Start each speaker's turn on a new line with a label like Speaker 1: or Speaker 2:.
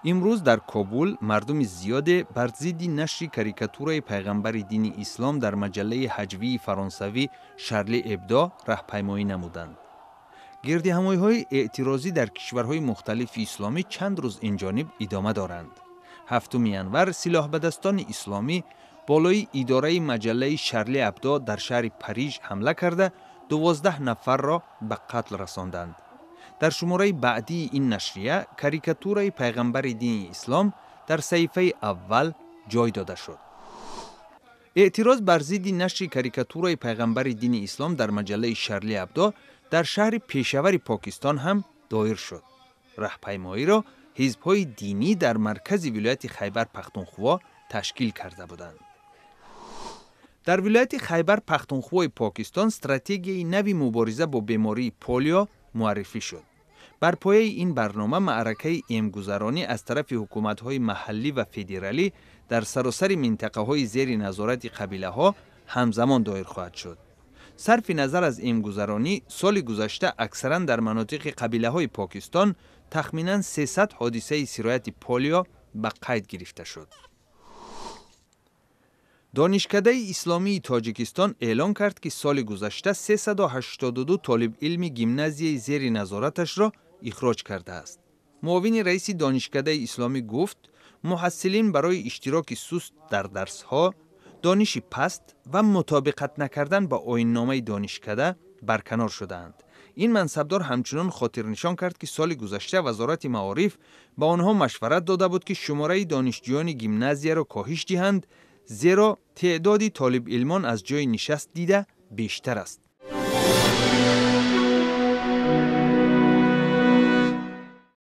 Speaker 1: Имрӯз дар Кобул мардуми зиёде бар зидди нашри карикатураи пайғамбари дини ислом дар маҷаллаи ҳаҷвии фаронсавӣ «Шарли Эбдо» раҳпаймоӣ намуданд. Гирдиҳамоиҳои эътирозӣ дар кишварҳои мухталифи исломӣ чанд рӯз инҷониб идома доранд. 7 январ силоҳбадастони исломӣ болои идораи маҷаллаи «Шарли Абдо» дар шаҳри Париж ҳамла карда, 12 нафарро ба қатл расонданд. Дар шумораи баъдии ин нашрия карикатураи пайғамбари дини ислом дар саҳифаи аввал ҷой дода шуд. Эътироз бар зидди нашри карикатураи пайғамбари дини ислом дар маҷаллаи «Шарли Абдо» дар шаҳри Пешавари Покистон ҳам доир шуд. Раҳпаймоиро ҳизбҳои динӣ дар маркази вилояти Хайбар Пахтунхво ташкил карда буданд. Дар вилояти Хайбар Пахтунхвои Покистон стратегияи нави мубориза бо бемории полио муаррифӣ шуд. Бар пояи ин барнома маъракаи эмгузаронӣ аз тарафи ҳукуматҳои маҳаллӣ ва федералӣ дар саросари минтақаҳои зери назорати қабилаҳо ҳамзамон доир хоҳад шуд. Сарфи назар аз эмгузаронӣ, соли гузашта аксаран дар манотиқи қабилаҳои Покистон тахминан 300 ҳодисаи сирояти полио ба қайд гирифта шуд. Донишкадаи исломии Тоҷикистон эълон кард, ки соли гузашта 382 толибилми гимназияи зери назораташро ихроҷ кардааст. Муовини раиси Донишкадаи исломӣ гуфт, муҳассилин барои иштироки суст дар дарсҳо, дониши паст ва мутобиқат накардан ба оинномаи донишкада барканор шудаанд. Ин мансабдор ҳамчунон хотирнишон кард, ки соли гузашта Вазорати маориф ба онҳо машварат дода буд, ки шумораи донишҷӯёни гимназияро коҳиш диҳанд, зеро теъдоди толибилмон аз ҷойи нишаст дида бештар аст.